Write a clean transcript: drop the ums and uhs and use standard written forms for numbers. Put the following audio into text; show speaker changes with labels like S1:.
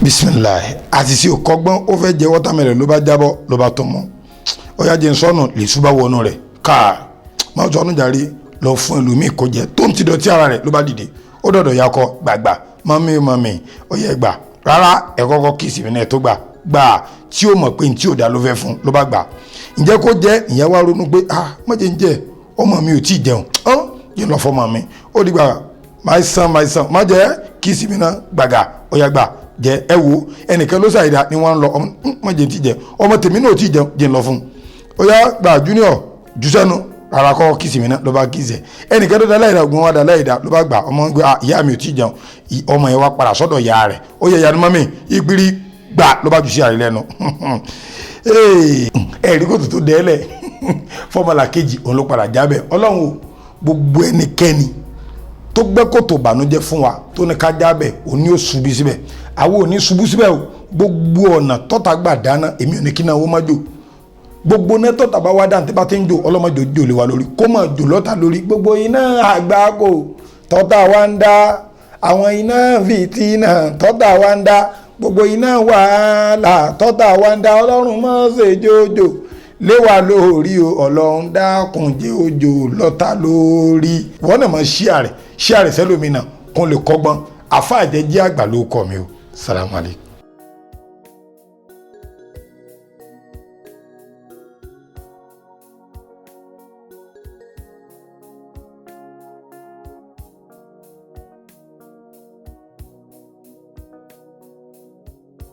S1: Bisimilahi. Àṣìṣe òkọgbọ́n, ó fẹ́ jẹ watermelon, ló bá jábọ́, ló bá tó mọ́. Ó yá, jẹ́ sọ́nù lè ṣubá wọnú rẹ̀ káà má sọnù jàre, lọ fún ẹlòmíì kó jẹ tó ń ti dọ̀tí ara rẹ̀. Ló bá dìde, ó dọ̀dọ̀ yakọ gbàgbà, "Mummy, mummy, ó yẹ gbà." "Rárá, ẹ kọ́kọ́ kiss mi náà tó gbà." Gbà tí ó mọ̀ pé ní tí ò dá ló fẹ́ fún, ló bá gbà. Ǹjẹ́ kó jẹ́ ìyẹn wá ronú pé, "Ah, má jẹ́ ń jẹ́, ọmọ mi ò tí ì jẹun ọ́n, yẹn lọ fọmọ mi." Ó dìgbà, "My son, my son, má jẹ́, kiss mi náà." Gbàgà, ó yá, gbà, jẹ. Ẹ wo, ẹnìkan ló ṣàìdá ni wọ́n ń lọ ọmọ, má jẹ́ tí jẹ, ọmọ tèmi náà ò tí ì jẹun, jẹ́ ń lọ fún un. Ó yá, gbà, junior, jù sẹ́nu. "Rárá, kọ́ kiss mi náà." Ló bá kiss ẹ̀. Ẹnìkan tó da láìda, ògùn wa da láìda, ló bá gbà. Ọmọ gbé, "Ah, ìyá mi ò tí ì jẹun." Ọmọ yẹn wá padà sọ́dọ̀ ìyá rẹ̀. Ó yẹ, "Ìyá mummy ìgbìrì gbà." Ló bá jù sí àrí lẹ́nu. Ẹ̀rí kò tó dẹ́lẹ̀ fọmọlà kejì, òun ló padà jábẹ̀. Ọlọ́run o, gbogbo ẹnikẹ́ni tó gbẹ́ kòtò ìbànújẹ́ fún wa, tó ní ká jábẹ̀, òun ni ó ṣubú síbẹ̀. Àwọn ò ní ṣubú síbẹ̀ o. Gbogbo ọ̀nà tọ́ta gbà dáná, èmi ò ní kí náà wọ́n má jò. Gbogbo náà tọ́ta bá wá dáná, tí bá ti ń jò, ọlọ́mọdé jò lé wa lórí, kó má jò lọ́ta lórí. Gbogbo iná àgbákò tọ́ta wá ń dá, àwọn iná fìtínà tọ́ta wá ń dá, gbogbo iná wàhálà tọ́ta wá ń dá, Ọlọ́run má ṣe jòjò lé wa lórí o. Ọlọ́run dákun, jẹ́ òjò lọ́ta lórí. Wọ́n náà mọ̀ share rẹ̀, share rẹ̀ sẹ́lómìnà kún lè kọ́gbọ́n. Àfáà jẹ́jẹ́ àgbà ló kọ́ mi o. Salamu alaykum.